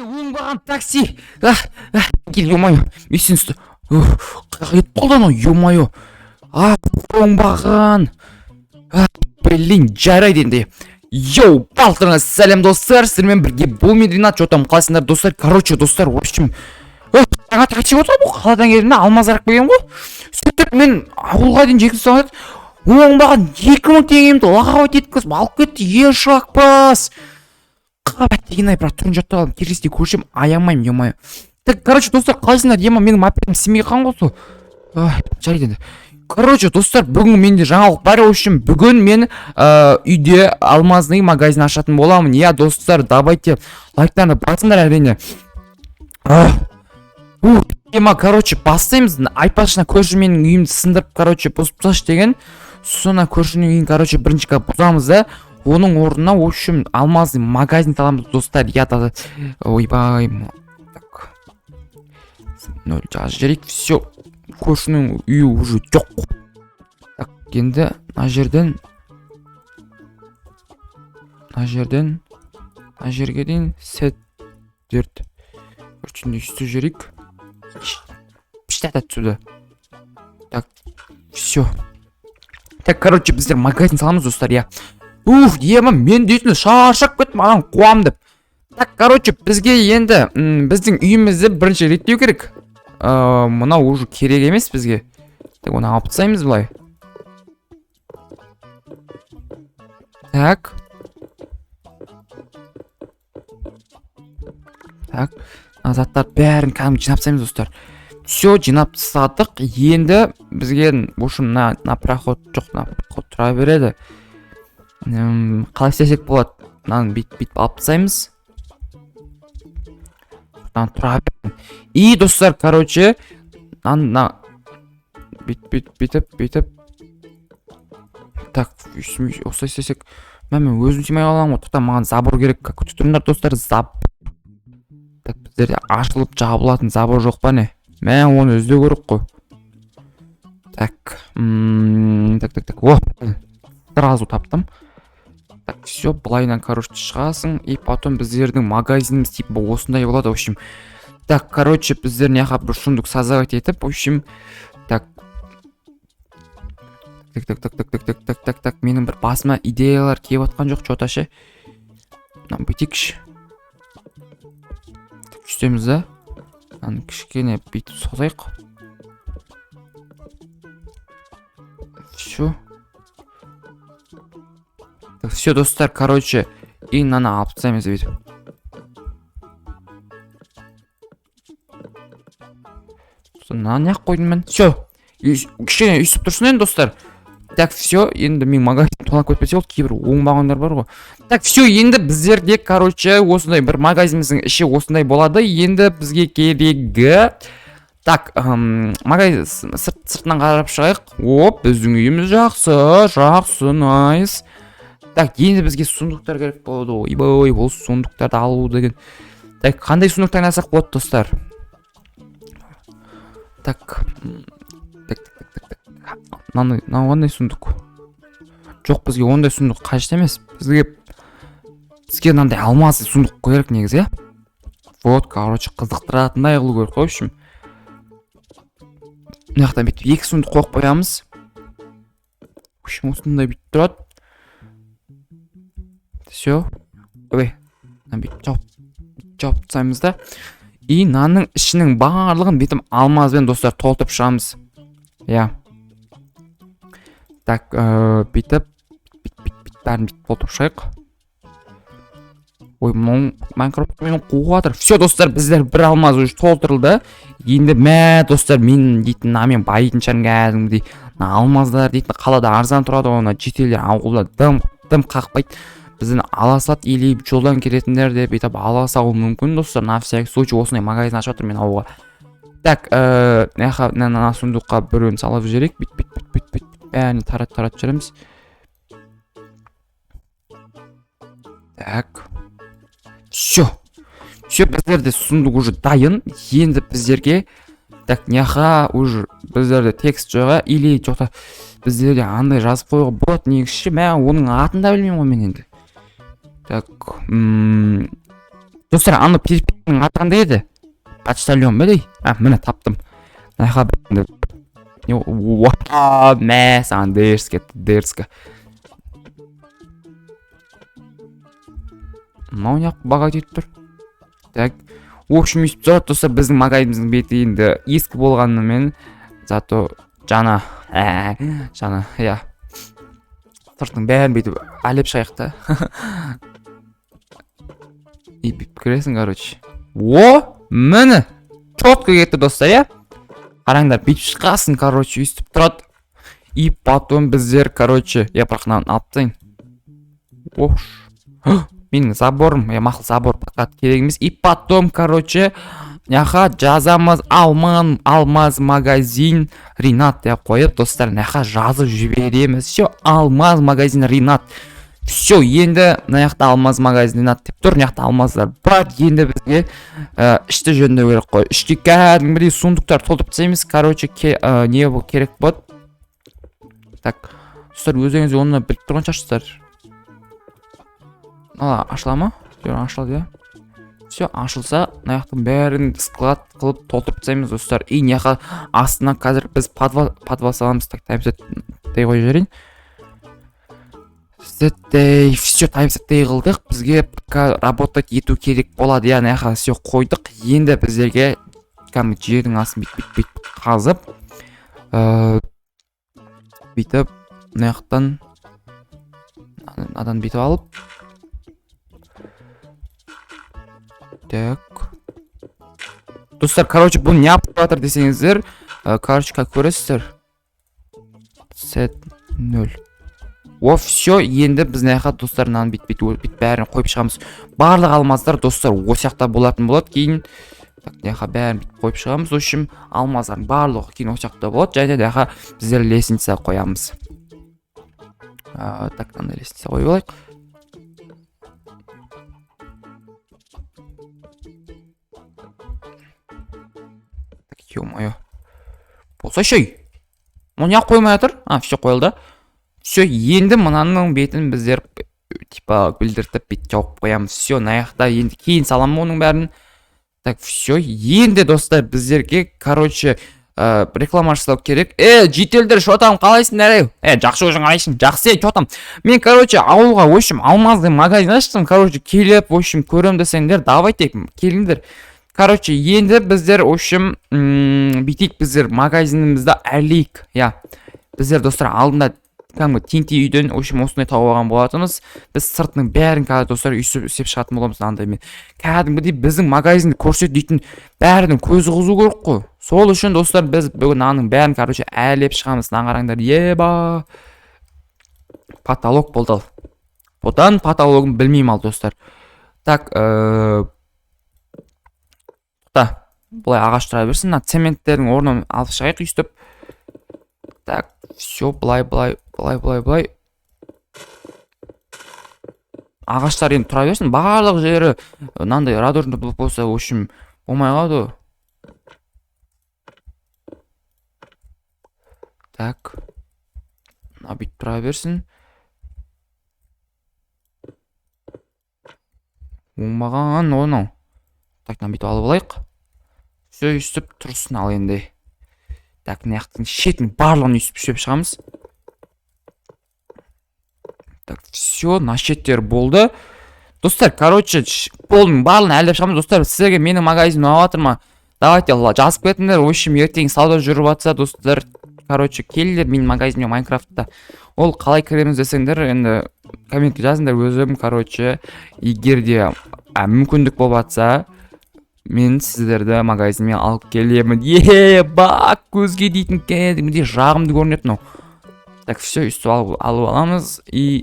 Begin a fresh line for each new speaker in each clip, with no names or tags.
Оңбаған такси. А, а, кел, ё-моё. Мен қаяққа кетіп қалды анау, ё-моё. А, оңбаған. А, блин, жарайды енді. Йоу, барлықтарыңа сәлем, достар, сіздермен бірге бұл мен, Ринат. Чё там, қалайсыңдар, достар? Короче, достар, в общем, жаңа такси отырмын ғой, қаладан келдім да, алмаздар келген ғой. Сөйтіп мен ауылға дейін жеткізіп салады. Оңбаған 2000 теңгемді лағап еткізіп алып кетті, ешақпас. Қабат деген ай, бірақ түрін жаттап алдым. Келесіде көрсем, аямаймын, ё-моё. Так, короче, достар, қалайсыңдар? Ема, менің мопедім істемей қалған ғой сол. Ай, жарайды енді. Короче, достар, бүгін менде жаңалық бар. В общем, бүгін мен үйде алмазный магазин ашатын боламын. Иә, достар, давайте лайктарыңды басыңдар, әрине. Ух, ема, короче, бастаймыз. Айтпақшы, көрші менің үйімді сындырып, короче, бұзып тасташы деген. Соны көршінің үйін, короче, бірінші бұзамыз да, оның орнына, в общем, алмазный магазин саламыз, достар. Я да, ойбай, так, ноль жазып жіберейік. Все, көршінің үйі уже жоқ. Так, енді мына жерден мына жерге дейін сет төрт. Короче, өйстіп жіберейік. Піштат отсюда. Так, все. Так, короче, біздер магазин саламыз, достар, иә. Уф, ема, мен дейтін шаршап кеттім ананы қуам деп. Так, короче, бізге енді біздің үйімізді бірінші реттеу керек. Мынау уже керек емес бізге. Так, оны алып тастаймыз былай. Так. Так, мына заттарды бәрін кәдімгі жинап тастаймыз, достар. Все, жинап тастадық. Енді бізге, в общем, мына проход жоқ, мына проход тұра береді. Қалай істесек болады? Мынаны бүйтіп бүйтіп алып тастаймыз. Мынаны тұра берсін. И, достар, короче, мынаны мына бүйтіп бүйтіп бүйтіп бүйтіп. Так, осылай істесек, мә, мен өзім сыймай қаламын ғой. Тоқта, маған забор керек. Күтіп тұрыңдар, достар, заб. Так, біздерде ашылып жабылатын забор жоқ па, не? Мә, оны іздеу керек қой. Так, так, так, так, о, сразу таптым. Так, все, былайынан, короче, шығасың, и потом біздердің магазиніміз типа осындай болады, в общем. Так, короче, біздер мына жаққа бір сундук создавать етіп, в общем, так. Так, так, так, так, так, так, так, так, так, менің бір басыма идеялар келіп жатқан жоқ, чё-то ше. Мынаны бүйтейікші. Так, үстеміз да. Мынаны кішкене бүйтіп созайық. Все. Так, все, достар, короче, и мынаны алып тастаймыз бүйтіп. Сосын мынаны неғып қойдым мен? Все. Кішкене өйстіп тұрсын енді, достар. Так, все, енді мен магазин тонап кетпесе болды, кейбір оңбағандар бар ғой. Так, все, енді біздерде, короче, осындай бір магазиніміздің іші осындай болады. Енді бізге керегі. Так, магазин сыртынан қарап шығайық. Оп, біздің үйіміз жақсы, жақсы, найс. Так, енді бізге сундуктар керек болады. Ойбай, ол сундуктарды алу деген. Так, қандай сундук таңдасақ болады, достар? Так, так, так, так, так, так. Мынаны, мынау қандай сундук? Жоқ, бізге ондай сундук қажет емес. Бізге мынандай алмазный сундук керек негізі, иә? Вот, короче, қызықтыратындай қылу керек қой, в общем. Мына жақтан бүйтіп екі сундук қойып қоямыз. В общем, осындай бүйтіп тұрады. Все. Ой, мынаны бүйтіп жауып тастаймыз да. И мынаның ішінің барлығын бүйтіп алмазбен, достар, толтырып шығамыз. Иә. Так, бүйтіп, бүйтіп, бүйтіп, бүйтіп бәрін бүйтіп толтырып шығайық. Ой, мынау Майнкрафт мені қуып жатыр. Все, достар, біздер бір алмаз уже толтырылды. Енді, мә, достар, мен дейтін мына мен байитын шығармын кәдімгідей. Мына алмаздар дейтін қалада арзан тұрады ғой, мына шетелдер ауылда дым дым қақпайды. Бізден ала салады или жолдан келетіндер де бүйтіп ала салуы мүмкін, достар. На всякий случай осындай магазин ашып жатырмын мен ауылға. Так, мына жаққа мына сундукқа біреуін салып жіберейік. Бүйтіп бүйтіп бүйтіп бүйтіп бәрін таратып таратып жібереміз. Так. Все. Все, біздерде сундук уже дайын. Енді біздерге, так, мына уже біздерде текст жоқ, или жоқта, біздерде андай жазып қоюға болады негізі ше. Мә, оның атын да білмеймін ғой мен енді. Так, достар, аны Аты қандай еді? Почтальон ба дей? А, міне, таптым. Мына жаққа не? Мә саған, дерзко, дерзко. Мынау неғып багать етіп тұр? Так, в общем, өйстіп тұрады, достар. Біздің магазиніміздің беті енді ескі болғанымен, зато жаңа, жаңа, иә. Сыртының бәрін бүйтіп әлеп шығайық та, и бүйтіп кіресің, короче. О, міне, четко кетті, достар, иә. Қараңдар, бүйтіп шығасың, короче, өйстіп тұрады. И потом біздер, короче, я бірақ мынаны алып тастайын. Ош, менің заборым. Иә, мақұл, забор пока керек емес. И потом, короче, мына жазамыз: алман алмаз магазин Ринат деп қойып, достар, мына жазып жібереміз. Все, алмаз магазин Ринат. Все, енді мына жақта алмаз магазин Ринат деп тұр, мына жақта алмаздар бар. Енді бізге ішті жөндеу керек қой. Ішке кәдімгідей сундуктар толтырып тастаймыз, короче. Не керек болады? Так, достар, өздеріңіз оны біліп тұрған шығарсыздар. Ала, ашыла ма? Жоқ, ашылады, иә. Все, ашылса, мына жақтың бәрін склад қылып толтырып тастаймыз, достар. И мына жаққа астына қазір біз подвал саламыз. Так, таймсет қойып жіберейін. Сеттей, все, таймсеттей қылдық. Бізге пока работать ету керек болады, иә. Мына жаққа все қойдық. Енді біздерге кәдімгі жердің астын бүйтіп, бүйтіп, бүйтіп қазып, бүйтіп мына жақтан мынадан бүйтіп алып. Так, достар, короче, бұл не алып жатыр десеңіздер, короче, как көресіздер, сет нөл. О, все, енді біз мына жаққа, достар, мынаны бүйтіп, бүйтіп, бүйтіп бәрін қойып шығамыз. Барлық алмаздар, достар, осы жақта болатын болады кейін. Так, мына жаққа бәрін бүйтіп қойып шығамыз. В общем, алмаздардың барлығы кейін осы жақта болады. Және мына жаққа біздер лестница қоямыз. Так, мынандай лестница қойып алайық. Так, ё-моё, болсайшы, ей, мұны неғып қоймай жатыр? А, все, қойылды. Все, енді мынаның бетін біздер типа білдіртіп, бүйтіп жауып қоямыз. Все, мына жақта енді кейін саламын оның бәрін. Так, все, енді, достар, біздерге, короче, реклама жасау керек. Е, жительдер, что там, қалайсыңдар? Ей, е, жақсы, өзің қалайсың? Жақсы. Е, че там, мен, короче, ауылға, в общем, алмазный магазин аштым, короче. Келіп, в общем, көрем десеңдер, давайте, келіңдер. Короче, енді біздер, в общем, бүйтейік, біздер магазинімізді әлейік, иә. Біздер, достар, алдында кәдімгі теңте үйден, в общем, осындай тауып алған болатынбыз. Біз сыртының бәрін қазір, достар, өйстіп істеп шығатын боламыз мынандаймен. Кәдімгідей біздің магазинді көрсет дейтін, бәрінің көзі қызу керек қой. Сол үшін, достар, біз бүгін мынаның бәрін, короче, әлеп шығамыз. Мынаны қараңдар, еба, потолок болды. Ал бұдан потологын білмеймін. Ал, достар, так, тоқта, былай ағаш тұра берсін. Мына цементтердің орнын алып шығайық өйстіп. Так, все, былай, былай, былай, былай, былай. Ағаштар енді тұра берсін. Барлық жері мынандай радужный блок болса, в общем, болмай қалады ғой. Так, мына бүйтіп тұра берсін. Оңбаған анау. Так, мынаны бүйтіп алып алайық. Все, өйстіп тұрсын. Ал енді, так, мына жақтың шетін барлығын өйстіп істеп шығамыз. Так, все, мына шеттері болды, достар. Короче, полдың барлығын әлдеп шығамыз. Достар, сіздерге менің магазинім ұнап жатыр ма? Давайте, жазып кетіңдер. В общем, ертең сауда жүріп жатса, достар, короче, келіңдер менің магазиніме Майнкрафтта. Ол қалай кіреміз десеңдер, енді комментке жазыңдар. Өзім, короче, егер де мүмкіндік болып жатса, мен сіздерді магазиніме алып келемін. Еба, көзге дейтін кәдімгідей жағымды көрінеді мынау. Так, все, өйстіп алып аламыз. И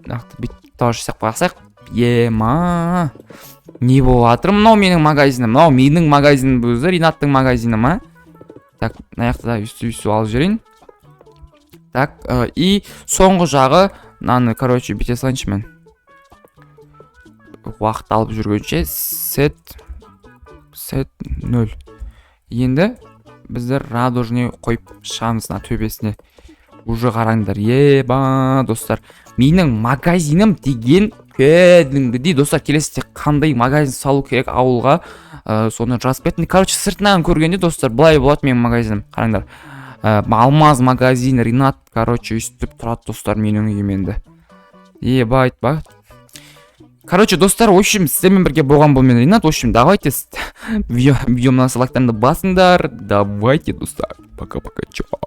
нақты бүйтіп тоже жасап қойсақ. Ема, не болып жатыр? Мынау менің магазинім, мынау менің магазинім, өзі Ринаттың магазині ма? Так, мына жақта да өйстіп, өйстіп алып жіберейін. Так, и соңғы жағы мынаны, короче, бүйте салайыншы мен уақыт алып жүргенше. Сет нөл. Енді біздер радужный қойып шығамыз мына төбесіне. Уже қараңдар, еба, достар, менің магазинім деген. Кәдімгідей, достар. Келесіде қандай магазин салу керек ауылға, соны жазып кеттім. Короче, сыртынан көргенде, достар, былай болады менің магазинім, қараңдар. Алмаз магазин Ринат, короче, өйстіп тұрады, достар, менің үйім енді. Ебать ба. Короче, достар, в общем, сіздермен бірге болған бұл мен, Ринат. В общем, давайте видео лайктарыңды басыңдар. Давайте, достар, пока пока, чао.